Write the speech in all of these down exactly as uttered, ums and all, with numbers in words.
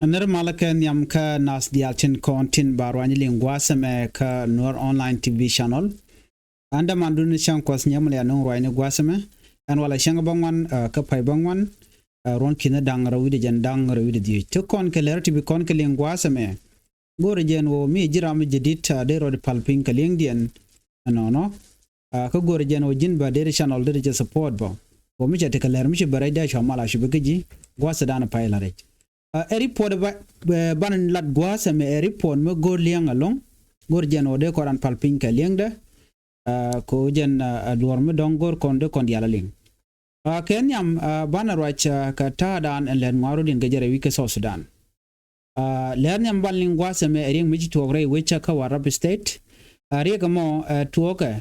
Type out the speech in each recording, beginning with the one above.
Nir malä kɛ nhiam kä nath diaal tin kɔn tin ba ruany liŋ gua̱a̱th ɛmɛ kä Nuer Online T V channel. Ɛn dämandun cäŋ kuɔth nyɛmɛ lɛ nuŋ ruacni gua̱a̱th ɛmɛ. Ɛn walɛ cäŋ bäŋuan, kä pay bäŋuan, ruɔ̱n ki̱n da̱ŋ rɛw wi̱cdɛ jɛn da̱ŋ rɛw wi̱cdɛ dhiec. Ti kɔn kɛ lɛr ti bi kɔn kɛ liŋ gua̱a̱th ɛmɛ. Go̱rɛ jɛn ɣöö mi ji̱ ram mi jadid, dee rɔɔd pal piny kɛ liŋdiɛn. Ɛnɔnɔ. Kä go̱rɛ jɛn ɣöö ji̱n bä deri channel deri jɛ support bä. Ɣöö mi cɛ tekɛ lɛr mi ci bɛ rɛc dee cua mal a cu bi kä ji̱ gua̱a̱th dan pay la rɛc. Ɛ report ba, banɛ lat gua̱a̱th ɛmɛ ɛ report mi go̱r liɛŋ ɛlɔ̱ŋ. Go̱rɛ jɛn ɣöö dee kɔn ran pal piny kɛ liɛŋdɛ. Kä jɛn ɛ duɔ̱ɔ̱r mi dɔ̱ŋ go̱r kɔn dee kɔn diaal a liŋ. Kɛ nhiam, banɛ ruac kɛ ta̱a̱dan ɛn lɛt ŋuarudiɛn kɛ jɛ rɛy wi̱c kä South Sudan. Lɛr nhiam bal niŋ gua̱a̱th ɛmɛ ɛ riɛŋ mi ci tuɔɔk rɛy wecä kä Warrap State. Riɛk ɛmɔ ɛ tuɔɔkɛ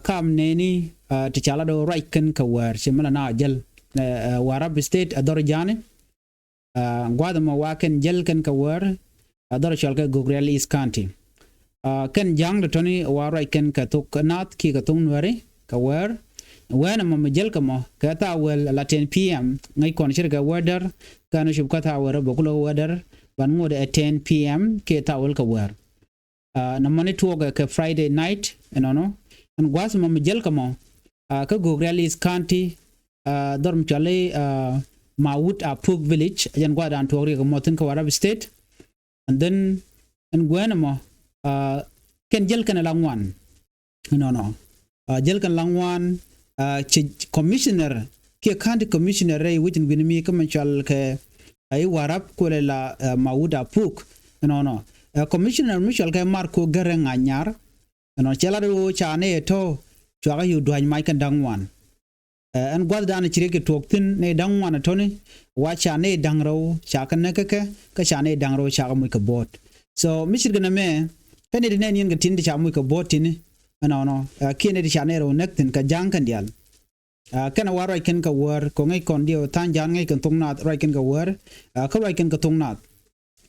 kam nɛɛni ti ca lat ɣöö ruac kɛn kɛ wäär ci mi la na jäl. Warrap State ɛ dhɔr ja̱a̱ni. Gua̱a̱th ɛmɔ wa kɛn jäl kɛn kɛ wäär ɛ dhɔr cɔal kɛ Gogrial East County. Kɛn ja̱a̱ŋ tɔ̱tɔ̱ni wa ruac kɛn kɛ thok naath kiɛ kɛ thok nuääri kɛ wäär. Wɛn ɛmɔ mi jäl kɛ mɔ kɛ thaak wäl la ten P M ŋäc kɔn ce̱tkɛ wäär däär. Kɛn cop kä thaak wäl rɔ bä kulɛ wäär däär ban ŋot ɛ ten P M kiɛ thaak wäl kɛ wäär. Nɛ mɔni tuɔɔkɛ kɛ Friday night ɛnɔnɔ. Ɛn gua̱a̱th ɛmɔ mi jäl kɛ mɔ kä Gogrial East County, dhɔr mi cɔali Mawut Apuk Village, jɛn gua̱a̱th dan tuɔɔk riɛk mɔ thi̱n kä Warrap State. And then ɛn gua̱a̱th ɛmɔ kɛn jäl kɛn la ŋuan. Ɛnɔnɔ. Jäl kɛn la ŋuan, ci commissioner kiɛ county commissioner rɛy wec in wi̱n mi kä mi cɔal kɛ i̱ Warrap kuɛlɛ la Mawut Apuk. Ɛnɔnɔ. Commissioner mi cɔal kɛ Marco Gɛrɛ Ŋanyar. Ɛnɔ cɛ lat ɣöö ca nɛy ɛ tɔ̱ cuakä yo̱o̱ dua̱c mac kɛn da̱ŋ ŋuan. Ɛn gua̱thdan ci riɛk ci tuɔɔk thi̱n nɛy da̱ŋ ŋuan ɛ tɔ̱ni, wa ca nɛy da̱ŋ rɛw ca kɛ näk kä kɛ, kä ca nɛy da̱ŋ rɛw ca kɛ moc kɛ bo̱o̱t. So mi ce̱tkɛ nɛmɛ, kä nɛy ti nɛn yɛn kɛ tin ti ca moc kɛ bo̱o̱t ti̱ni. Ɛnɔnɔ kiɛ nɛy ti ca nɛy rɛw näk thi̱n kɛ ja̱a̱ŋ kɛn diaal. Kɛnɛ wa ruac kɛn kɛ wäär kɛ ŋäc kɔn diɛw tha̱a̱ŋ ja̱a̱n ŋäc kɛn thok naath ruac kɛn kɛ wäär. Kä ruac kɛn kɛ thok naath.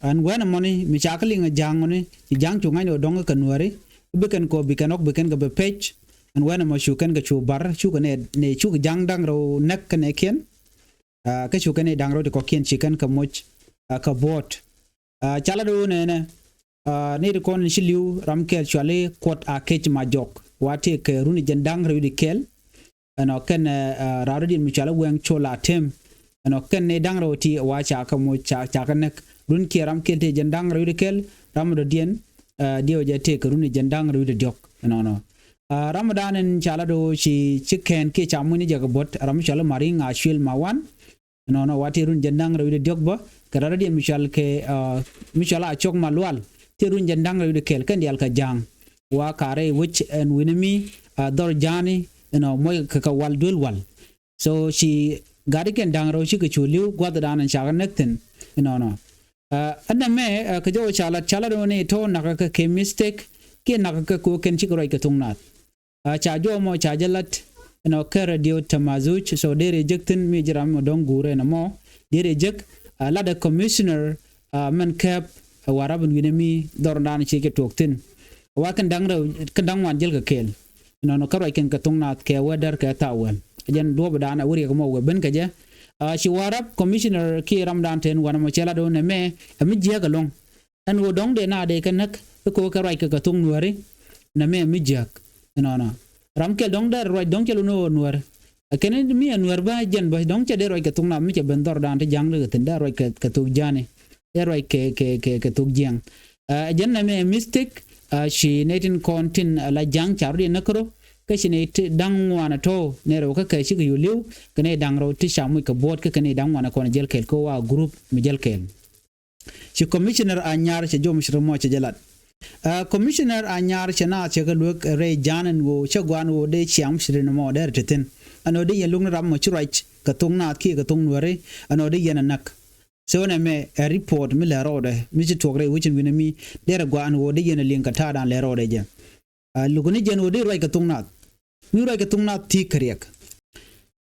Ɛn wɛnɛ mɔni mi ca kä liŋ ɛ ja̱a̱ŋ ŋɔni ci ja̱a̱ŋ cu ŋa̱cni ɔ dɔ̱ŋ kɛ nuääri. Bi kɛn kɔ bi kɛn ɔk bi kɛn kɛ bɛ pec. Ɛn wɛnɛ mɔ cu kɛn kɛ cu bar cukɛ nɛ nɛ cukɛ ja̱a̱ŋ da̱ŋ rɛw näk kɛ nɛkiɛn. Kä cukɛ nɛ da̱ŋ rɛw ti kɔkiɛn ci kɛn kɛ moc kɛ bo̱o̱t. Ca lat ɣöö nɛnɛ ni ti kɔn ci li̱w ram kɛl cuali Kuɔt Akec Majɔk wa tëë kɛ runi jɛn da̱ŋ rɛw ti kɛl. Ɛnɔ kɛn raa rɔ̱diɛn mi cual i̱ Wɛŋ Col Atem. Ɛnɔ kɛn ni da̱ŋ rɛw ti wa ca kɛ moc ca ca kɛ näk run kiɛ ram kɛl tëë jɛn da̱ŋ rɛw ti kɛl ram dɔ̱diɛn. Diɛw jɛ tëë kɛ run jɛn da̱ŋ rɛw ti diɔ̱k ɛnɔnɔ. Ram dan ɛn ca la do̱ ci ci kɛn kiɛ ca muc ni jɛ kɛ buɔ̱t ram mi cual i̱ Mariŋ Acuel Mawan. Ɛnɔnɔ wa tëë run jɛn da̱ŋ rɛw ti diɔ̱k bä kɛ raa rɔ̱diɛn mi cual kɛ mi cual a cɔk ma lual tëë run jɛn da̱ŋ rɛw ti kɛl kɛn diaal kɛ ja̱a̱ŋ. Wa ka̱rɛ wec ɛn wi̱ni mi dhɔr ja̱a̱ni ɛnɔ muɔc kɛ kɛ wal duel wal. So ci gat ikiɛn da̱ŋ rɛw cikɛ cu li̱w gua̱thdan ɛn cakɛ näk thi̱n. Ɛnɔnɔ. Ɛn nɛmɛ kɛ jɔwä ca lat ca lat wä ni tɔ̱ nakä kɛ kɛ mistake kiɛ nakä kɛ ko̱ kɛn cikɛ ruac kɛ thok naath. Ca jɔwä mɔ ca jɛ lat ɛnɔ kɛ radio Tamazuc so deri jek thi̱n mi ji̱ ram mɔ dɔ̱ŋ guurɛ nɔmɔ deri jek. Lat ɛ commissioner mɛn kɛp ɛ Warrap in wi̱nɛ mi dhɔr dan ci kɛ tuɔk thi̱n. Wa kɛn da̱ŋ rɛw kɛn da̱ŋ wan jel kɛ kɛɛl. Nɔnɔ kä ruac kɛn kɛ thok naath kɛ wädär kɛ thaak wäl. Jɛn duɔ̱ɔ̱pdan a wä riɛk mɔ wee ben kɛ jɛ. Ci Warrap commissioner kiɛ ramdan ten wanɛ mɔ cɛ lat ɣöö nɛmɛ ɛ mi jiääk ɛlɔ̱ŋ. Ɛn ɣöö dɔ̱ŋ dee na dee kɛ näk i̱ ko̱ kɛ ruac kɛ kɛ thok nuääri. Nɛmɛ ɛ mi jiääk. Ɛnɔnɔ. Ram kɛl dɔ̱ŋ dee ruac dɔ̱ŋ cɛ lun ɣöö nuäär. Ɛ kɛn mi ɛ nuäär bä jɛn bä dɔ̱ŋ cɛ dee ruac kɛ thok naath mi cɛ ben dhɔrdan ti ja̱ŋ dee kɛ thi̱n dee ruac kɛ thok ja̱a̱ni. Dee ruac kɛ kɛ kɛ kɛ thok jiɛŋ. Ɛ jɛn nɛmɛ ɛ mistake. Ci nɛy tin kɔn tin la ja̱ŋ ca rɔ̱diɛn näk kärɔ kä ci nɛy ti da̱ŋ ŋuan ɛ tɔ̱ nɛy rɛw kä kɛ cikɛ yo̱ li̱w kɛ nɛy da̱ŋ rɛw ti ca muc kɛ buɔ̱ɔ̱t kä kɛ nɛy da̱ŋ ŋuan ɛ kɔn jäl kɛɛl kä wa group mi jäl kɛɛl. Ci commissioner Anyar cɛ jom ci rɛmɔ cɛ jɛ lat. Commissioner Anyar cɛ naath cɛ kɛ luek rɛy ja̱a̱n ɛn ɣöö cɛ gua̱a̱n ɣöö dee ciaŋ ci rɛmɔ dee rɛ te thi̱n. Ɛn ɣöö dee yɛn luŋni ram mɔ ci ruac kɛ thok naath kiɛ kɛ thok nuääri ɛn ɣöö dee yɛn ɛ näk. So nɛmɛ ɛ report mi lɛ rɔɔdɛ mi ci tuɔk rɛy wecin wi̱nɛ mi derɛ gua̱a̱n ɣöö dee yɛn ɛ liŋ kɛ ta̱a̱dan lɛ rɔɔdɛ jɛ. Lukuni jɛn ɣöö dee ruac kɛ thok naath. Mi ruac kɛ thok naath thi̱i̱k kɛ riɛk.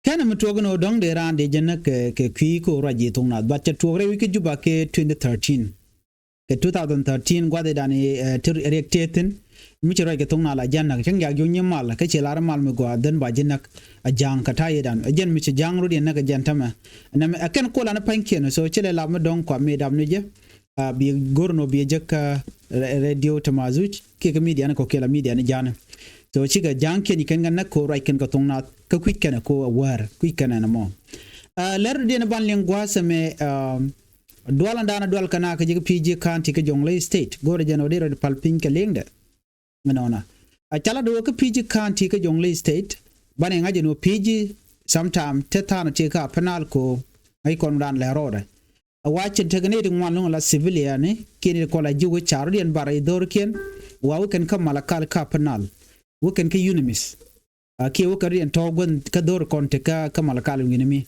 Kɛnɛ mi tuɔk in ɣöö dɔ̱ŋ dee raan dee jɛn kɛ kɛ kui̱ kä ɣöö ruac ji̱ thok naath. But cɛ tuɔk rɛy wi̱c kä Juba kɛ twenty thirteen. Kɛ two thousand thirteen gua̱thidan i̱ ti riɛk tëë thi̱n. Mi ci ruac kɛ thoŋ na la jiɛn näk cäŋ jak juɔ̱ny nyi mal kä ci lar mal mi gɔaa dhän ba ji̱ näk. A ja̱a̱ŋ kä ta̱yɛ dan ɛ jɛn mi ci ja̱a̱ŋ rot yɛn näk ɛ jɛn tämɛ. Nɛmɛ ɛ kɛn kol an pa̱ny kiɛn so ci lɛ lap mi dɔ̱ŋ kua mi dap ni jɛ. Bi go̱r nɔ bi jek kä radio tamazuc kiɛ kä midia ni kɔ kiɛ la midia ni ja̱a̱ni. So cikɛ ja̱a̱ŋ kiɛn yi kɛn kɛ näk ko ruac kɛn kɛ thoŋ na kä kui̱c kɛn ɛ ko ɛ wäär kui̱c kɛn ɛ nɛ mɔ. Lɛr diɛn ban liŋ gua̱a̱th ɛmɛ. Dual an da̱a̱n a dual kɛ na kä jek pi̱i̱ ji̱ ka̱n ti kä Jonglei State go̱r jɛn ɔ di rɔ di pal piny kɛ liŋdɛ. Mɛ nɔna a cala di wä kä pi̱i̱ ji̱ ka̱n ti kä Jonglei State. Banɛ ŋa̱c jɛn wä pi̱i̱ ji̱ sometime te tha̱a̱n ti kä a penal ko ŋa̱c kɔn dan lɛ rɔɔdɛ. A wacin tekɛ ni ti ŋuan luŋ la civilian ni kiɛn ti kɔla ji̱ wä car diɛn bar i dhor kiɛn. Wa wä kɛn kä Malakal kä a penal wä kɛn kä UNMISS. A kiɛ wä kɛn riɛn tɔ̱ guäth kä dhor kɔn ti kä Malakal wi̱n mi.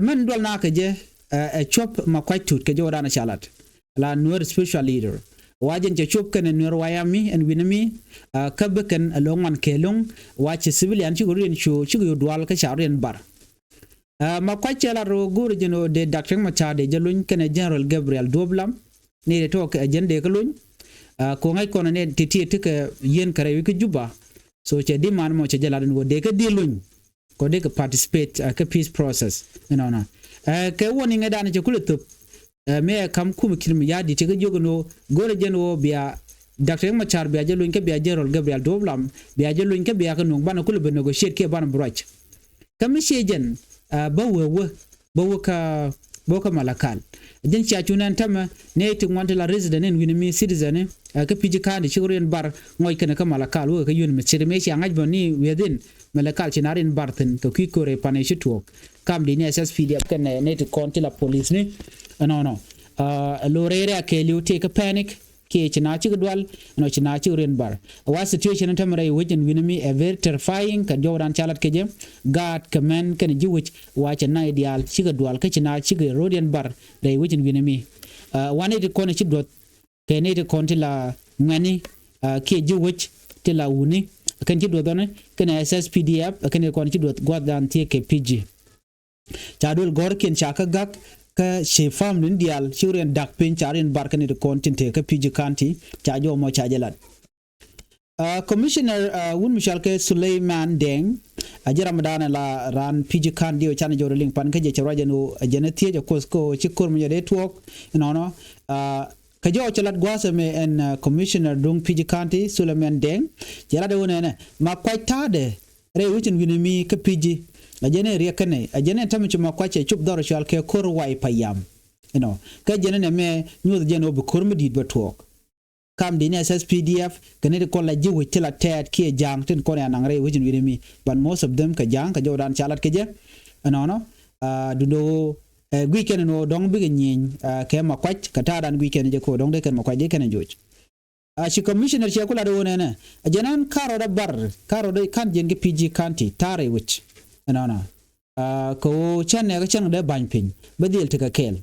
Mɛn dual na kɛ jɛ ɛ cuɔp ma kuac tut kɛ jɛ wä dan a calat la Nuer special leader. Wa jɛn cɛ cuɔp kɛn ɛ Nuer wayami ɛn wi̱n mi. Kä bikɛn ɛ lo̱ŋ wan kɛ lo̱ŋ wa cɛ civilian cikɛ riɛn cu cikɛ yo̱ dual kä ca riɛn bar. Ma kuac cɛ lat rɔ go̱o̱r jɛn ɔ dee Doctor Machar dee jɛ luny kɛnɛ General Gabriel Duop Lam. Ni dee tɔk ɛ jɛn dee kä luny. Ko ŋa̱c kɔn ni ti ti ti kɛ yien kɛ rɛy wi̱c kä Juba. So cɛ di man mɔ cɛ jɛ lat ni wä dee kä di luny. Kɔ dee kɛ participate kä peace process. Inɔnɔ kɛ wä ni ŋɛ dan cɛ kulɛ thop. Mɛ kam kum kin mi ya̱ di ti kä jiök ni wä go̱o̱r jɛn wä bia Doctor Machar bia jɛ luny kä bia General Gabriel Duop Lam bia jɛ luny kä bia kä nuŋ banɛ kulɛ bɛ negotiate kiɛ banɛ bi ruac. Kä mi ciɛ jɛn bä wee wee bä wee kä bä wee kä Malakal. Jɛn cia cu nɛn tämɛ ni ti ŋuan ti la resident in wi̱n mi citizen in kä pi̱ci ka̱n ti cik riɛn bar ŋɔc kɛn kä Malakal wee kä yun mi city mi cia ŋa̱c bä ni within Malakal ci na riɛn bar thin kɛ kui̱ kore pan i̱ ci tuɔɔk. Kam di ni S S P D F kɛn ni ti kɔn ti la police ni ɛnɔnɔ. Lo rɛy rɛy a kɛɛliw tëë kä panic. Kiɛ ci na cikɛ dual ɛnɔ ci na cikɛ riɛn bar. Wa situation in tämɛ rɛy wec in wi̱n mi ɛ very terrifying kɛ jɔwdan ca lat kɛ jɛ. Gaat kɛ mɛn kɛn ji̱ wec wa cɛ na i̱ diaal cikɛ dual kä ci na cikɛ rot yɛn bar rɛy wec in wi̱n mi. Wa ni ti kɔn ci duɔth kɛ ni ti kɔn ti la ŋuɛni kiɛ ji̱ wec ti la wuni kɛn ci duɔth ɔni kɛn S S P D F kɛn ti kɔn ci duɔth guathdan thiee kɛ P G. Ca duel gɔ̱rkiɛn ca kä gak kä ci family ni diaal ci riɛn dak piny ca riɛn bar kä ni ti kɔn tin te kä P G County ca jɔw mɔ ca jɛ lat. Commissioner wun mi cɔal kɛ Suleiman Deng a ji̱ Ramadan la ran P G County diw can jɔw liŋ pan kä jɛ cɛ ruac ɛn ɣöö a jɛn a thiec a kuoth kä ɣöö ci ko̱r mi jɛ dee tuɔɔk. Inɔnɔ kä jɔw cɛ lat gua̱a̱th ɛmɛ ɛn commissioner duŋ P G County Suleiman Deng cɛ lat ɛ wun ɛnɛ ma kuac ta̱a̱dɛ rɛy wecin wi̱n mi kä pi̱ci. A jɛn in riɛk kɛnɛ a jɛn in tämɛ ci ma kuac cɛ cop dhɔr cual kɛ ko̱r way payam. Inɔ kä jɛn in ɛmɛ nyuɔth jɛn ɔ bi ko̱r mi di̱i̱t bɛ tuɔɔk. Kam di ni S S P D F kɛ ni ti kɔn la ji̱ wec ti la tɛɛt kiɛ ja̱a̱ŋ tin kɔn ya naŋ rɛy wecin wi̱n mi but most of them kɛ ja̱a̱ŋ kɛ jɔwdan ca lat kɛ jɛ. Ɛnɔnɔ dundo ɛ guic kɛn in ɔ dɔ̱ŋ bikɛ nyieny kɛ ma kuac kɛ ta̱a̱dan guic kɛn jɛ kɛ ɔ dɔ̱ŋ dee kɛn ma kuac dee kɛn joc. A ci commissioner ciɛ ku lat ɣöö nɛnɛ a jɛn ɛn karɔt a bar karɔt a ka̱n jiɛn kä P G County ta̱a̱ rɛy wec. Ɛnɔnɔ kɛ ɣöö cän nɛɛkä cän kɛ dee ba̱ny piny bä dhil tekɛ kɛɛl.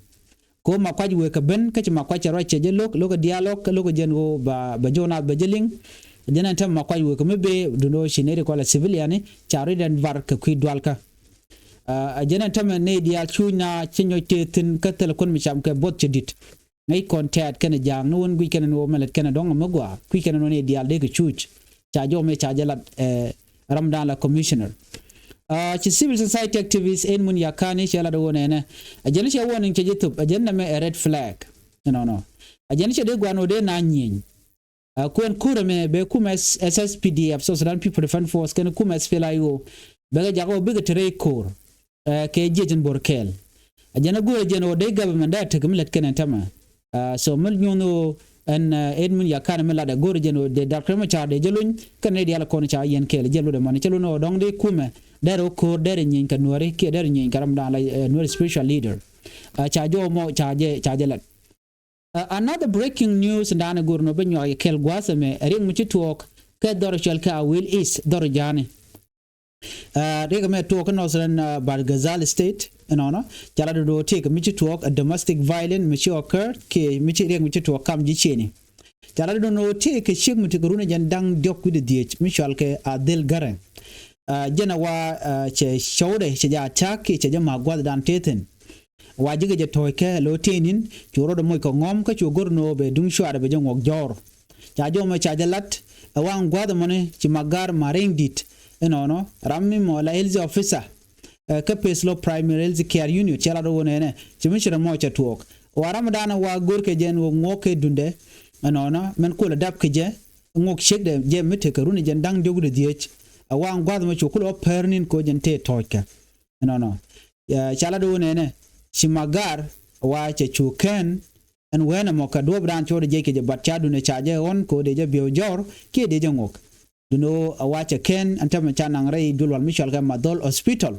Kɛ ɣöö ma kuac wëë kɛ ben kä ci ma kuac cɛ ruac cɛ jɛ lo̱k lo̱k ɛ diaal ɣɔk kä lo̱k ɛ jɛn ɣöö ba bɛ jɔw naath bɛ jɛ liŋ. A jɛn ɛn tɛmɛ ma kuac wëë kɛ mi bee dun ɣöö ci nɛy ti kɔl ɛ civilian ca ruac dɛn bar kɛ kui̱ dualkä. A jɛn ɛn tɛmɛ nɛy diaal cuuc na cä nyɔc tëë thi̱n kä thilɛ kuän mi cam kɛ buɔth cɛ di̱t. Ŋäc kɔn tɛ̈t kɛnɛ ja̱a̱ŋ ni wän guic kɛnɛ ni wä mɛ lät kɛnɛ dɔ̱ŋ ɛmɛ gua̱a̱ kui̱ kɛnɛ ni wä ni diaal dee kɛ cuuc. Ca jɔw mɛ ca jɛ lat ɛ ramdan la commissioner. Ci civil society activist en mun yakani cɛ lat wä nɛnɛ a jɛn cɛ warning cɛ jɛ thop a jɛn nɛmɛ ɛ red flag. Ɛnɔnɔ a jɛn cɛ dee gua̱a̱n wä dee na nyieny. Kuɛn kurɛ mɛ bɛ kumɛ S S P D F South Sudan People Defense Force kɛn kumɛ S P L A I O bɛ kɛ jakä wä bikɛ te rɛy ko̱r. Kɛ jiɛc in bo̱r kɛɛl a jɛn a go̱o̱rɛ jɛn ɣöö dee government dee a tek mi lät kɛn ɛn tämɛ. So mi nyuɔ̱n ɣöö ɛn ɛn min yakan mi lat a go̱o̱rɛ jɛn ɣöö dee dak rɛm car dee jɛ luny kɛn dee diaal kɔn ca yɛn kɛɛl jɛ lundɛ mɔni cɛ lundɛ ɣöö dɔ̱ŋ dee kumɛ dee rɛ wä ko̱r dee rɛ nyieny kɛ nuääri kiɛ dee rɛ nyieny kɛ ram daan la nuääri special leader. Ca jɔw mɔ ca jɛ ca jɛ lat. Another breaking news in daanɛ go̱o̱r nɔ bä nyuak yɛ kɛɛl gua̱a̱th ɛmɛ ɛ riɛk mi ci tuɔɔk kɛ dhɔr cɔl kɛ a wil is dhɔr ja̱a̱ni. Riɛk ɛmɛ tuɔɔk kä Northern Bahr el Ghazal State ɛnɔnɔ ca lat do̱do̱ tëëk mi ci tuɔɔk a domestic violence mi ci occur kiɛ mi ci riɛk mi ci tuɔɔk kam ji̱ ciëni. Ca lat do̱do̱ tëëk kɛ ciek mi ti kɛ run ɛ jɛn da̱ŋ diɔ̱k wi̱cdɛ dhieec mi cual kɛ a dhil gärɛ. Jɛn a wa cɛ cɔwdɛ cɛ jɛ attack kiɛ cɛ jɛ ma̱a̱k gua̱thdan tëë thi̱n. Wa ji̱ kɛ jɛ tɔ̱ɔ̱ckɛ lo̱ tëë ni̱n cu rɔɔdɛ moc kɛ ŋɔ̱m kä cu go̱r no̱o̱ bɛ duŋ cuaarɛ bɛ jɛ ŋuɔk jɔ̱ɔ̱r. Ca jɔmɛ ca jɛ lat ɛ waŋ gua̱th mɔni ci Magar Mariŋ Dit. Inɔnɔ ram mi mɔ la health officer ɛ kä Pes Lop Primary Health Care Unit cɛ lat ɣöö nɛnɛ ci mi ci rɛ mɔ cɛ tuɔɔk. Wa ram dan wa go̱r kɛ jɛ ɛn ɣöö ŋuɔk kɛ dundɛ. Inɔnɔ mɛn kulɛ dap kɛ jɛ ŋuɔk ciekdɛ jɛ mi tekɛ run jɛ da̱ŋ diɔ̱k di dhiec. Ɛ waŋ gua̱th mɔ cu kulɛ wä pär nin kɛ ɣöö jɛ tëë tɔ̱ɔ̱ckɛ. Inɔnɔ ca lat ɣöö nɛnɛ ci Magar wa cɛ cu kɛn ɛn wɛnɛ mɔ kɛ duɔ̱ɔ̱p dan cɔɔd jiɛc kɛ jɛ bat ca dundɛ ca jɛ ɣɔn kɛ ɣöö dee jɛ biɛw jɔr kiɛ dee jɛ ŋuɔk. Duni ɣöö a wa cɛ kɛn ɛn tämɛ ca naŋ rɛy duël wal mi cɔal kɛ Madhol Hospital.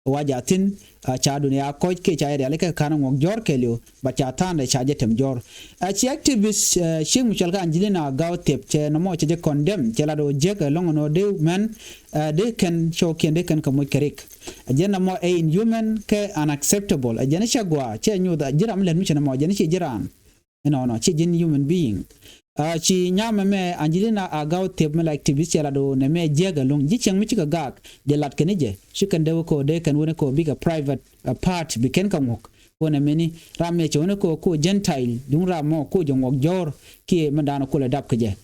A wa jɛ a thi̱n a ca duni a kɔc kiɛ ca jɛ riali kɛ ka̱n ŋuɔk jɔr kɛɛliw bat ca tha̱a̱ndɛ ca jɛ tɛm jɔr. A ci activist ciek mi cɔal kɛ Angelina Gaw Thiep cɛ nɔmɔ cɛ jɛ condemn cɛ lat ɣöö jiäk ɛlɔ̱ŋ ɛn ɣöö dee mɛn dee kɛn cɔɔkiɛn dee kɛn kɛ moc kɛ rik. A jɛn nɔmɔ ɛ inhuman kɛ unacceptable. A jɛn cɛ gɔaa cɛ nyoth a ji̱ ram lɛt mi cɛ nɔmɔ a jɛn ci ji̱ raan. Inɔnɔ ci ji̱n human being. Ci nyamɛ mɛ Angelina Agaw Thiep mi la activist cɛ lat ɣöö nɛ mɛ jiäk ɛlɔ̱ŋ ji̱ cieŋ mi cikɛ gaak dee lat kɛn i̱ jɛ ci kɛn dee wä kɛ ɣöö dee kɛn wä ni kɛ ɣöö bikɛ private part bi kɛn kɛ ŋuɔ̱k. Kɛ ɣöö nɛ mɛni ram mɛ cɛ wä ni kɛ ɣöö ko Gentile duŋ ram mɔ ko jɛ ŋuɔ̱k jɔ̱ɔ̱r kiɛ mi da̱a̱n kulɛ dap kɛ jɛ.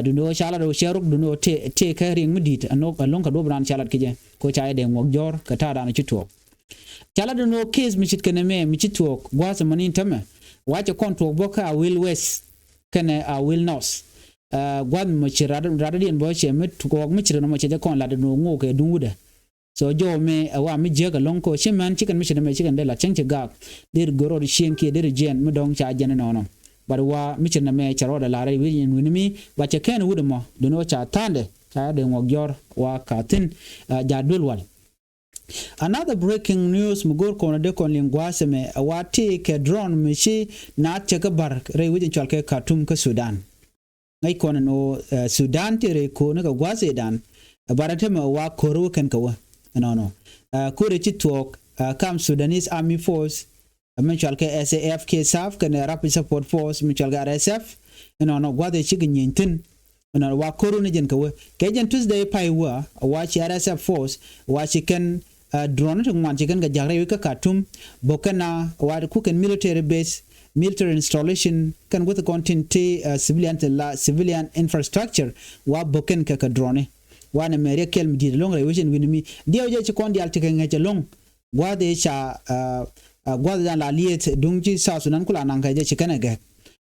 Duni ɣöö ca lat ɣöö cɛ ruk duni ɣöö tëë kɛ riŋ mi di̱i̱t ɛlɔ̱ŋ kɛ duɔ̱p raan ca lat kɛ jɛ kɛ ɣöö ca jɛ dee ŋuɔ̱k jɔ̱ɔ̱r kɛ ta̱a̱ da̱a̱n ci tuɔɔk. Ca lat ɛn ɣöö case mi ce̱tkɛ nɛmɛ mi ci tuɔɔk gua̱a̱th ɛmɔ ni tämɛ wa cɛ kɔn tuɔɔk bä kä Awil West kɛnɛ Awil North. Gua̱a̱th mɔ ci rat radiɛn bä cɛ mi tuɔɔk mi ce̱tkɛ nɔmɔ cɛ jɛ kɔn lat ɛn ɣöö ŋo̱o̱kɛ duŋ wutdɛ. So jɔw mɛ ɛ wa mi jiäk ɛlɔ̱ŋ kɛ ɣöö ci mɛn ci kɛn mi ce̱tkɛ nɛmɛ ci kɛn dee lat cäŋ ci gaak der gör rɔɔd cieŋ kiɛ der jiɛn mi dɔ̱ŋ ca jɛn ɛnɔnɔ. But wa mi ce̱tkɛ nɛmɛ cɛ rɔɔdɛ lar rɛy wi̱c ɛn wi̱ni mi ba cɛ kɛn wut ɛmɔ duni ɣöö ca tha̱a̱ndɛ ca dee ŋuɔ̱k jɔ̱ɔ̱r wa ka thi̱n. Ja duël wal. Another breaking news mi go̱o̱r kɔn a dee kɔn liŋ gua̱a̱th ɛmɛ ɛ wa ti kɛ drone mi ci naath cɛ kä bar rɛy wec in cɔal kɛ Khartoum kä Sudan. Ŋäc kɔn ɛn ɣöö Sudan ti rɛy ko̱o̱ni kɛ gua̱a̱th ëëdan ɛ bar ɛ tämɛ ɛ wa ko̱r wä kɛn kɛ wä ɛnɔnɔ. Ko̱r ɛ ci thuɔɔk kam Sudanese Army Force mi cɔal kɛ S A F kiɛ SAF kɛnɛ Rapid Support Force mi cɔal kɛ R S F. Ɛnɔnɔ gua̱th ɛ cikɛ nyieny thi̱n. Ɛnɔnɔ wa ko̱ru ni jɛn kɛ wee kɛ jɛn Tuesday pay wä wa ci R S F Force wa ci kɛn drone ti ŋuan ci kɛn kɛ ja̱k rɛy wi̱c kä Khartoum. Bok kɛn a wa ku kɛn military base, military installation kɛn guth kɔn tin ti civilian ti la civilian infrastructure wa bok kɛn kɛ kɛ drone. Wa nɛ mɛ riɛk kɛl mi di̱i̱t ɛlɔ̱ŋ rɛy wi̱c ɛn wi̱n mi diɛw jɛ ci kɔn diaal ti kɛ ŋäc ɛlɔ̱ŋ. Gua̱th ëë ca gua̱th dan la lieth duŋ ci South Sudan kula naŋ kɛ jɛ ci kɛn ɛ gɛk.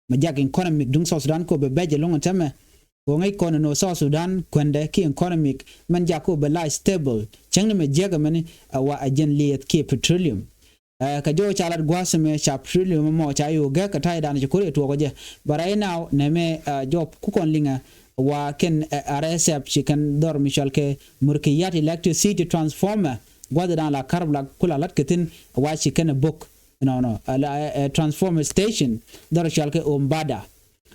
Mɛ jak economic duŋ South Sudan ko bɛ bɛc ɛlɔ̱ŋ ɛn tämɛ. Ko ŋäc kɔn ɛn ɣöö South Sudan kuɛndɛ ki economic mɛn jak ko bɛ la stable cäŋ ni mɛ jiäk ɛmɛni ɛ wa ɛ jɛn lieth kiɛ petroleum. Kɛ jɔw ca lat gua̱th ɛmɛ ca petroleum ɛmɔ ca yo̱o̱ gɛk kɛ ta̱ydan ci ko̱r ɛ tuɔɔk ɛ jɛ. But right now nɛmɛ jɔw ku kɔn liŋɛ wa kɛn R S F ci kɛn dhɔr mi cɔal kɛ Murkiyat Electricity Transformer. Gua̱th dan la karb la kula lat kɛ thi̱n wa ci kɛn ɛ bok nɔnɔ transformer station dhɔr cɔal kɛ Ombada.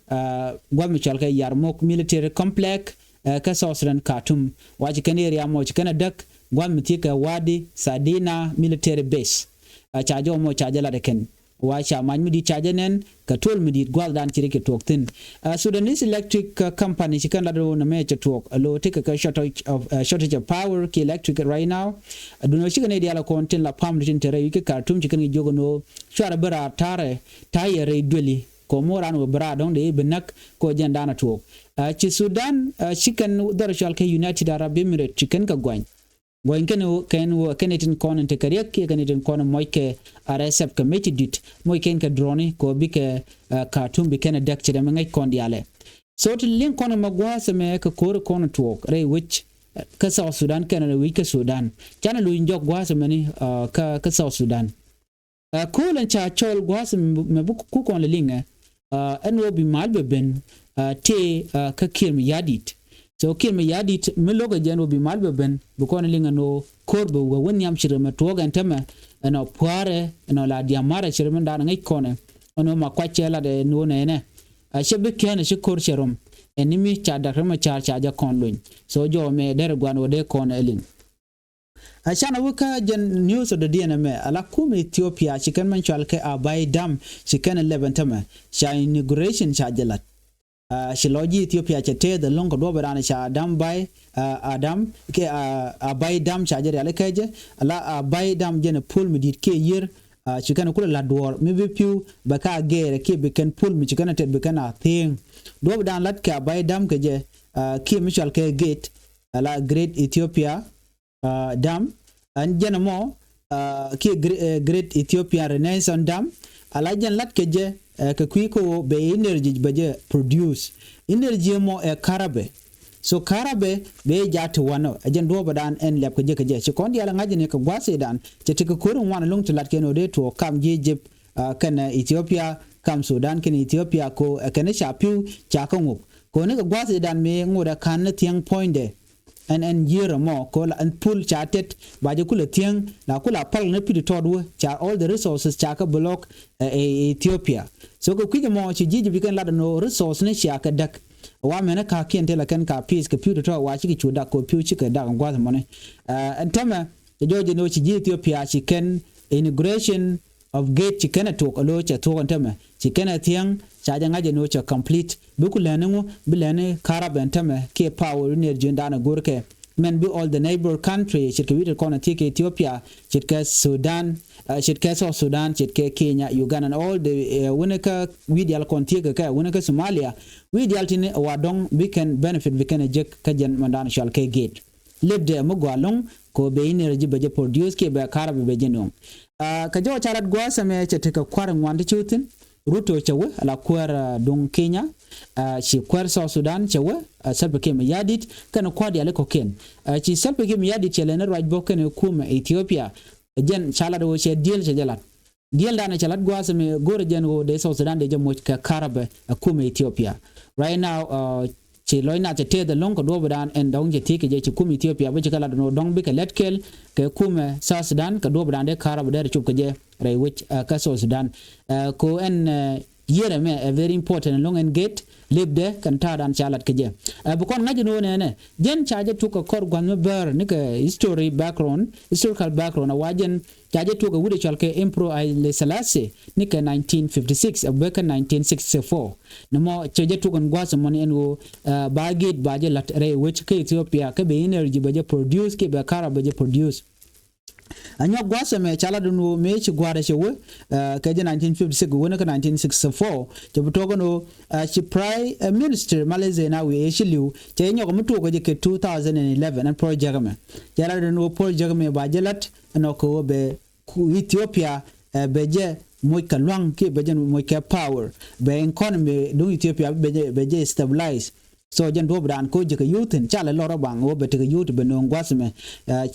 Gua̱th mi cɔal kɛ Yarmouk Military Complex kä South Sudan Khartoum wa ci kɛn area mɔ ci kɛn ɛ däk gua̱th mi thiekɛ Wadi Sadina Military Base. Ca jɔw mɔ ca jɛ lat ɛ kɛn wa ca mac mi di̱i̱t ca jɛ nɛn kɛ tuɔl mi di̱i̱t gua̱thdan ci ri kɛ tuɔɔk thi̱n. Sudanese Electric Company ci kɛn lat ɣöö nɛmɛ cɛ tuɔɔk ɛ lo̱o̱ tekɛ kɛ shortage of power ki electric right now. Duundɛ ɣöö cikɛ nɛy diaal ɛ kɔn tin la pam tin te rɛy wi̱c kä Khartoum ci kɛn kɛ jiök ɛn ɣöö cuarɛ bi raar ta̱rɛ ta̱yɛ rɛy dueli kɛ mo̱o̱r an ɣöö bi raar dɔ̱ŋ dee bi näk kɛ ɣöö jɛn daanɛ tuɔɔk. Ci Sudan ci kɛn dhɔr cɔal kɛ United Arab Emirates ci kɛn kɛ guany. Guɔ̱ny kɛn kɛn wä kɛn itin kɔn in tekɛ riɛk kiɛ kɛn itin kɔn in mɔc kɛ R S F kɛ mec ti dit mɔc kɛn kɛ drone kɛ wä bikɛ Khartoum bi kɛn ɛ däk ci dɛmɛ ŋäc kɔn diaalɛ. So ti liŋ kɔn in mɛ gua̱a̱th ɛmɛ kɛ ko̱r kɔn in tuɔɔk rɛy wec kä South Sudan kɛn rɛy wec kä Sudan. Canɛ luny jɔk gua̱a̱th ɛmɛni kä South Sudan. Ko̱o̱l ɛn ca cɔl gua̱a̱th mɛ bi ku kɔn lɛ liŋɛ ɛn ɣöö bi mal bɛ ben tëë kä Kiir Mayardit. So Kiir Mayardit mi lo̱kɛ jɛ ɛn ɣöö bi mal bɛ ben bi kɔn liŋ ɛn ɣöö ko̱r bɛ wä wä nhiam ci rɛ mɛ tuɔɔk ɛn tämɛ ɛn ɣöö pua̱a̱rɛ ɛn ɣöö la diamarɛ ci rɛ mɛ da̱a̱n ŋäc kɔnɛ ɛn ɣöö ma kuac cɛ lat ɛn ɣöö nɛɛnɛ. Cɛ bi kɛn ɛ ci ko̱r cɛ rɔm ɛn ni mi ca dak rɛ mɛ ca̱a̱r ca jɛ kɔn lony. So jɔw mɛ derɛ gua̱a̱n ɣöö dee kɔn ɛ liŋ. Ɛ canɛ wä kä jɛn news ɔ dɔ̱diɛn ɛmɛ ala kum Ethiopia ci kɛn mɛn cɔal kɛ Abai Dam ci kɛn ɛ lɛp ɛn tämɛ ca inauguration ca jɛ lat. Ci lɔc ji̱ Ethiopia cɛ tɛth ɛlɔ̱ŋ kɛ duɔ̱p ɛ raan ca Dam Bai Adam kɛ Abai Dam ca jɛ riali kɛ jɛ ala Abai Dam jɛn ɛ puɔl mi di̱i̱t kiɛ yiër Ci kɛn kulɛ la̱t duɔ̱ɔ̱r mi bi pi̱w bɛ ka gɛɛrɛ kiɛ bi kɛn pul mi ci kɛn a tɛt bi kɛn a thi̱eŋ. Duɔ̱ɔ̱p dan la̱t kɛ a bay dam kɛ jɛ kiɛ mi cɔal kɛ gate ala Great Ethiopia Dam. Ɛn jɛn ɛmɔ kiɛ Great Ethiopia Renaissance Dam, ala jɛn la̱t kɛ jɛ kɛ kui̱ kä ɣöö bɛ energy bɛ jɛ produce. Energy ɛmɔ ɛ karabɛ. So karabɛ bɛ jɛ a ti wanɔ ɛ jɛn duɔ̱ɔ̱pɛ dan ɛn liap kɛ jɛ kɛ jɛ. Ci kɔn diaal ɛ ŋa̱c ni kɛ gua̱a̱th ëëdan cɛ ti kɛ ko̱r in wan ɛlɔ̱ŋ ti la̱t kɛn ɣöö dee tuɔɔk kam ji̱ Egypt kɛn Ethiopia, kam Sudan kɛn Ethiopia ko ɛ kɛn ca pi̱w ca kä ŋuk. Ko ni kɛ gua̱a̱th ëëdan mëë ŋot ɛ ka̱n ni thiäŋ puɔ̱nydɛ. Ɛn ɛn yiër ɛmɔ ko la ɛn pul ca tɛt ba jɛ kulɛ thiäŋ la kula pal ni pi̱t tɔt wä ca all the resources ca kä block ɛ Ethiopia. So kɛ kui̱c ɛmɔ ci ji̱ ji̱ bi kɛn lat ɛn ɣöö resource ni cia kɛ däk. Wa mɛn ɛ ka̱kiɛn tëë la kɛn ka peace kɛ pi̱w tɔt wa cikɛ cu dak ko pi̱w cikɛ dak ɛn gua̱a̱th ɛmɔni. Ɛn tämɛ cɛ jɔɔc ɛn ɣöö ci ji̱ Ethiopia ci kɛn inauguration of gate ci kɛn ɛ tuɔk ɛ lo̱o̱ cɛ tuɔk ɛn tämɛ ci kɛn ɛ thiäŋ ca jɛ ŋa̱c ɛn ɣöö cɛ complete. Bi ku lɛni ŋu bi lɛni karabɛ ɛn tämɛ kiɛ power energy dan ɛ go̱rkɛ. Mɛn bi all the neighbor country ce̱tkɛ wi̱i̱ ti kɔn ɛ thiek kɛ Ethiopia, ce̱tkɛ Sudan, ce̱tkɛ South Sudan, ce̱tkɛ Kenya, Uganda and all the wi̱i̱ kä wi̱i̱ diaal kɔn thiek kɛ kɛ wi̱i̱ kä Somalia, wi̱i̱ diaal tini wa dɔ̱ŋ bi kɛn benefit bi kɛn ɛ jek kä jɛn mɛn dan cual kɛ gate. Lep dɛ mi gɔaa lo̱ŋ ko bɛ energy bɛ jɛ produce kiɛ bɛ karabɛ bɛ jɛ no̱o̱ŋ. Kä jɔw ca lat gua̱a̱th ɛmɛ cɛ tekɛ kua̱r ŋuan ti ci wä thi̱n. Ruto cɛ wä ala kuäär duŋ Kenya. Ci kuäär South Sudan cɛ wä Salva Kiir Mayardit kɛn kua̱r diaal kɔ̱kiɛn. Ci Salva Kiir Mayardit cɛ lɛn ruac bä kɛn kumɛ Ethiopia. Jɛn ca lat wä cɛ diel cɛ jɛ lat. Diel danɛ cɛ lat gua̱a̱th ɛmɛ go̱rɛ jɛn wä dee South Sudan dee jɛ moc kɛ karabɛ ɛ kumɛ Ethiopia. Right now ci lɔc nath cɛ tëëth ɛlɔ̱ŋ kɛ duɔ̱ɔ̱pdan ɛn dɔ̱ŋ cɛ thiec kɛ jɛ ci kum Ethiopia bä ci kɛ lat ɛn ɣöö dɔ̱ŋ bikɛ lɛt kɛl kɛ kumɛ South Sudan kɛ duɔ̱ɔ̱pdan dee karabɛ dee rɛ cop kɛ jɛ rɛy wec kä South Sudan. Ko ɛn yiër ɛmɛ ɛ very important ɛlɔ̱ŋ ɛn gate lipdɛ kɛn ta̱a̱dan ca lat kɛ jɛ. Bi kɔn ŋa̱c ɛn ɣöö nɛnɛ jɛn ca jɛ tuk kɛ kɔr gua̱th mi bäär ni kɛ history background, historical background a wa jɛn ca jɛ tuɔk ɛ wut ɛ cɔal kɛ Emperor Haile Selassie ni kɛ nineteen fifty six ɛ bɛ kɛ nineteen sixty four. Ni mɔ cɛ jɛ tuɔk ɛn gua̱a̱th ɛmɔni ɛn ɣöö ba gate ba jɛ la̱t rɛy wec kä Ethiopia kä bɛ energy bɛ jɛ produce kiɛ bɛ karabɛ bɛ jɛ produce. Ɛ nyɔk gua̱a̱th ɛmɛ ca lat ɛn ɣöö mëë ci gua̱a̱r ɛ cɛ wä kɛ jɛ nineteen fifty six wä ni kä nineteen sixty four cɛ bi tuɔk ɛn ɣöö ci Prime Minister Meles Zenawi ɛ ci li̱w cɛ jɛ nyɔk ɛmi tuɔk kɛ jɛ kɛ two thousand and eleven ɛn project ɛmɛ. Ca lat ɛn ɣöö project ɛmɛ ba jɛ la̱t ɛnɔ kɛ ɣöö bɛ ku Ethiopia bɛ jɛ moc kɛ lua̱ŋ kiɛ bɛ jɛ moc kɛ power bɛ economy duŋ Ethiopia bɛ jɛ bɛ jɛ stabilize. So jɛn duɔ̱ɔ̱pdan ko ji̱ kɛ youth in ca lɛ lɔr ɛ baŋ ɣöö bɛ tekɛ youth bɛ no̱o̱ŋ gua̱th mɛ.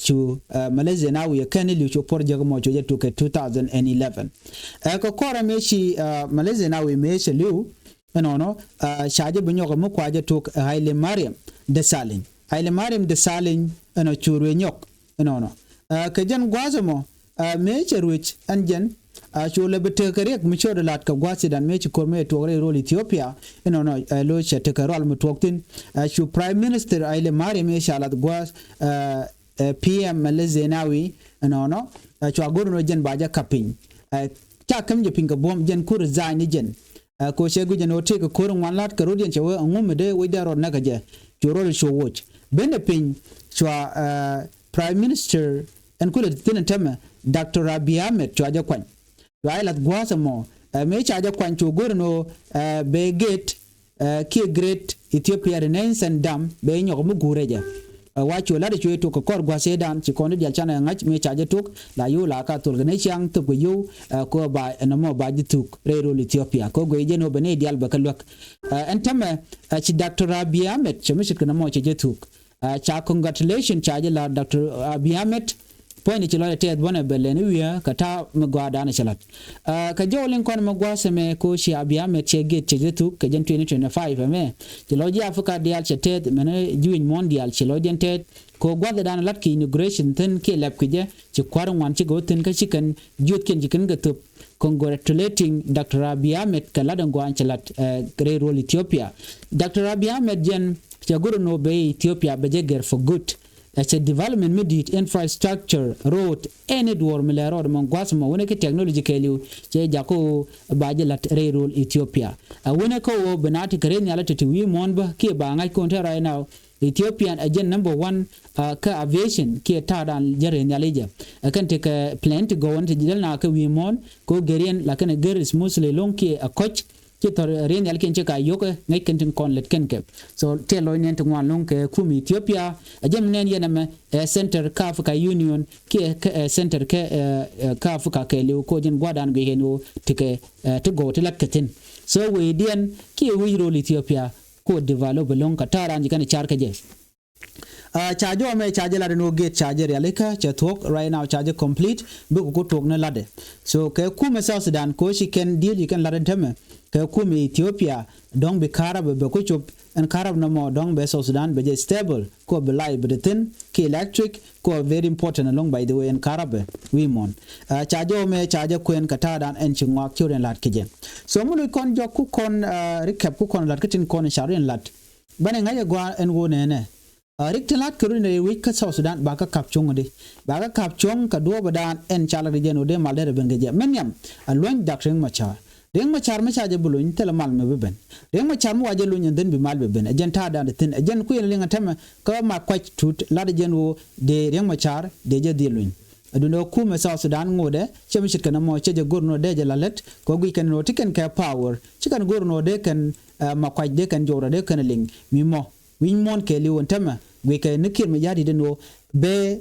Cu Meles Zenawi ɛ kɛn i̱ li̱w cu project mɔ cu jɛ tuk kɛ two thousand and eleven. Ɛ kɛ kɔrɛ mëë ci Meles Zenawi mëë cɛ li̱w ɛnɔnɔ ca jɛ bi nyɔk ɛ mi kua jɛ tuk ɛ Haile Mariam Desalegn. Haile Mariam Desalegn ɛnɔ cu ruëë nyɔk ɛnɔnɔ. Kɛ jɛn gua̱a̱th ɛmɔ mëë cɛ ruëc ɛn jɛn cu lɛ bi tekɛ riɛk mi cio̱o̱dɛ la̱t kɛ gua̱a̱th Sudan mëë ci ko̱r mëë tuɔɔk rɛy ro̱l Ethiopia ɛnɔnɔ. Lo cɛ tekɛ rual mi tuɔɔk thi̱n cu Prime Minister Haile Mariam mëë ca la̱th gua̱a̱th PM Meles Zenawi ɛnɔnɔ. Cua go̱r ɛnɔ jɛn ba jɛ ka̱p piny. Ca käm jɛ piny kɛ buɔ̱m jɛn ku resign ni jɛn. Ko cɛ guic ɛn ɣöö tëëkɛ ko̱r in ŋuan la̱t kɛ rot yɛn cɛ wee ɛŋu mi dee wecdɛ rɔɔd näk kɛ jɛ cu rɔɔd cu woc ben ɛ piny. Cua Prime Minister ɛn kulɛ thi̱n ɛn tämɛ Doctor Abiy Ahmed cua jɛ kuany. Cua jɛ la̱th gua̱a̱th ɛmɔ mëë ca jɛ kuany cu go̱r ɛn ɣöö bɛ gate kiɛ Great Ethiopia Renaissance Dam bɛ nyɔk mi guurɛ jɛ. Wa cu lat cu tuk kɛ kɔr gua̱th ëëdan ci kɔn i̱ dial canɛ ŋa̱c mëë ca jɛ tuk la yio̱w la ka thol kɛ ni ciaŋ thop kɛ yio̱w. Ko ba ɛn ɛmɔ ba jɛ thuk rɛy ro̱l Ethiopia ko guey jɛ ni wä bɛ ni dial bɛ kɛ luäk. Ɛn tämɛ ci Doctor Abiy Ahmed cɛ mi ce̱tkɛ nɔmɔ cɛ jɛ thuk. Ca congratulation ca jɛ la Doctor Abiy Ahmed. Puɔ̱nyni ci lɔcdɛ tɛth bänɛ bɛ lɛn i̱ wi̱i̱ kä ta̱a̱ mi gɔaa da̱a̱n cɛ la̱t. Kä jɔw liŋ kɔn mi gua̱a̱th ɛmɛ ko ci Abiy Ahmed cɛ gate cɛ jɛ thuk kɛ jɛn twenty twenty five ɛmɛ. Ci lɔc ji̱ Africa diaal cɛ tɛth mɛn ji̱ wi̱ny muɔ̱ɔ̱n diaal ci lɔc jɛn tɛth. Ko gua̱a̱th ɛ da̱a̱n la̱t kɛ inauguration thi̱n kiɛ lɛp kɛ jɛ ci kua̱r ŋuan cikɛ wä thi̱n kä ci kɛn jiöthkiɛn ci kɛn kɛ thop. Congratulating Doctor Abiy Ahmed kɛ la̱t ɛn gua̱a̱n cɛ la̱t rɛy ro̱l Ethiopia. Doctor Abiy Ahmed jɛn cɛ go̱r ɛn ɣöö bɛ Ethiopia bɛ jɛ gɛr for good. Ɛ cɛ development mi di̱i̱t, infrastructure, road, ɛn i̱ duɔ̱ɔ̱r mi lɛ road mɔ gua̱th mɔ wänɛ ki technology kɛɛliw cɛ jakä ɣöö ba jɛ la̱t rɛy ro̱l Ethiopia. Ɛ wänɛ kä ɣöö bi na ti kɛ rɛy nhial ɛ ti ti wi̱i̱ muɔ̱ɔ̱n bä kiɛ ba ŋa̱c kɔn te right now. Ethiopian ɛ jɛn number one kä aviation kiɛ ta̱a̱ dan jɛ rɛy nhial i̱ jɛ. Ɛ kɛn tekɛ plane ti gɔwän ti jɛ däl na kä wi̱i̱ muɔ̱ɔ̱n kɛ ɣöö gɛriɛn la kɛn ɛ gɛr smoothly lo̱ŋ kiɛ ɛ kɔc. Ci thɔr rɛy nhial kiɛn ci ka yio̱k ɛ ŋäc kɛn tin kɔn lät kɛn kɛ. So tëë lɔc nɛn ti ŋuan lo̱ŋ kɛ kum Ethiopia ɛ jɛn mi nɛn yɛn ɛmɛ ɛ center kä Africa Union kiɛ ɛ center kä kä Africa kɛɛliw kɛ ɣöö jɛn gua̱a̱r dan guic kɛn ɣöö tekɛ ti gɔw ti lat kɛ thi̱n. So wecdiɛn kiɛ wec rol Ethiopia kɛ ɣöö develop ɛlɔ̱ŋ kɛ ta̱a̱ dan ji̱ kɛn car kɛ jɛ. Ca jɔmɛ ca jɛ lat ɛn ɣöö gate ca jɛ rialikä cɛ thuɔ̱k right now ca jɛ complete bikɛ ku tuɔk ni latdɛ. So kɛ kumɛ South Sudan kɛ ɣöö ci kɛn deal ji̱ kɛn lat ɛn tämɛ kɛ kumɛ Ethiopia dɔ̱ŋ bi karabɛ bɛ ku cop ɛn karabɛ nɔmɔ dɔ̱ŋ bɛ South Sudan bɛ jɛ stable kɛ ɣöö bi light bɛ te thi̱n kɛ electric kɛ ɣöö very important ɛlɔ̱ŋ by the way ɛn karabɛ wi̱i̱ muɔ̱ɔ̱n. Ca jɔmɛ ca jɛ kuɛn kɛ ta̱a̱ dan ɛn ci ŋɔak ci ɣöö riɛn lat kɛ jɛ. So mi lo̱c kɔn jɔk ku kɔn recap ku kɔn lat kä tin kɔn ca riɛn lat. Banɛ ŋa̱c ɛ gɔaa ɛn ɣöö nɛnɛ. Rik tin la̱t kɛ run rɛy wec kä South Sudan bakä ka̱p cuɔ̱ŋ di bakä ka̱p cuɔ̱ŋ kɛ duɔ̱ɔ̱pä daan ɛn ca lak di jɛn ɣöö dee mal derɛ ben kɛ jɛ mɛ nhiam. Ɛ luɔ̱ny dak Riek Machar. Riek Machar mi ca jɛ bi luny thilɛ mal mɛ bi ben. Riek Machar mi wa jɛ luny ɛn dhin bi mal bi ben ɛ jɛn ta̱a̱ daan di thi̱n ɛ jɛn kui̱ ɛn liŋ ɛ tämɛ kä Makuac Tut lat di jɛn ɣöö dee Riek Machar dee jɛ dhil luny. Ɛ duundɛ ɣöö kumɛ South Sudan ŋotdɛ cɛ mi ce̱tkɛ nɔmɔ cɛ jɛ go̱r nɔ dee jɛ la lät kɛ ɣöö guic kɛn nɔ ti kɛn kɛ power ci kɛn go̱r nɔ dee kɛn Makuac dee kɛn jɔwrɛ dee kɛn liŋ mi mɔ. Wi̱ny muɔ̱ɔ̱n kɛɛliw ɛn tämɛ guikɛ ni Kiir Mayardit ɛn ɣöö bɛ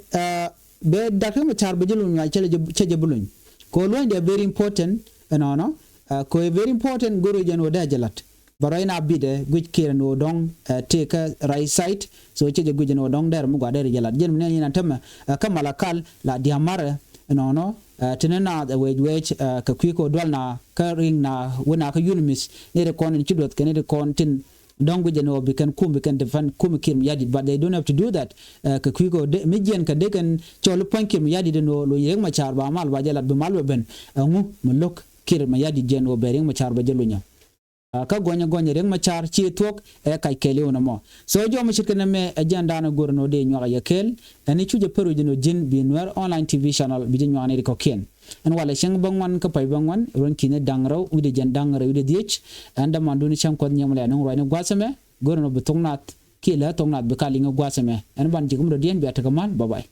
bɛ dak Riek Machar bɛ jɛ luny nyuac cɛ jɛ bi luny. Kɛ ɣöö luɔ̱nydɛ very important ɛnɔnɔ. Kɛ ɣöö very important go̱r jɛn ɣöö dee jɛ la̱t. Bɛ rɔy na bitdɛ guic Kiir ɛn ɣöö dɔ̱ŋ tëë kä right side. So cɛ jɛ guic ɛn ɣöö dɔ̱ŋ dɛr mi gua̱a̱r dee jɛ la̱t jɛn mi nɛn yɛn ɛn tämɛ kä Malakal la diamarɛ ɛnɔnɔ. Tini naath ɛ wec wec kɛ kui̱ kɛ ɣöö dual na kä ri̱ŋ na wä na kä UNMISS ni ri kɔn in ci duɔth kɛ ni ri kɔn tin dɔ̱ŋ guic ɛn ɣöö bi kɛn kum bi kɛn defend kum Kiir Mayardit but they don't have to do that. Kɛ kui̱ kɛ ɣöö mi jiɛn kɛ dee kɛn cɔl pua̱ny Kiir Mayardit ɛn ɣöö luny Riek Machar ba mal ba jɛ lat bi mal bɛ ben. Ɛŋu mi lo̱k Kiir Mayardit jɛn ɣöö bɛ Riek Machar bɛ jɛ lunyä. Kä gɔnyɛ gɔnyɛ Riek Machar ci thuɔ̱k ɛ kac kɛɛliw nɔmɔ. So jɔmɛ ce̱tkɛ nɛmɛ ɛ jɛn daanɛ go̱r ɛn ɣöö dee nyuak ɛ yɛ kɛɛl ɛn i̱ cu jɛ pär wi̱c ɛn ɣöö ji̱n bi Nuer Online T V channel bi jɛ nyuak ni ri kɔ̱kiɛn. Ɛn walɛ cäŋ bäŋuan kä pay bäŋuan ruɔ̱n ki̱ni da̱ŋ rɛw wi̱cdɛ jiɛn da̱ŋ rɛw wi̱cdɛ dhiec. Ɛn dämandu ni cäŋ kuɔth nyiɛm lɛ nuŋ ruacni gua̱a̱th ɛmɛ. Go̱r ɛn ɣöö bi thok naath kiɛ lä thok naath bi ka liŋ gua̱a̱th ɛmɛ ɛn ban ji̱ kä mi dɔ̱diɛn bia tekɛ mal. Bye bye.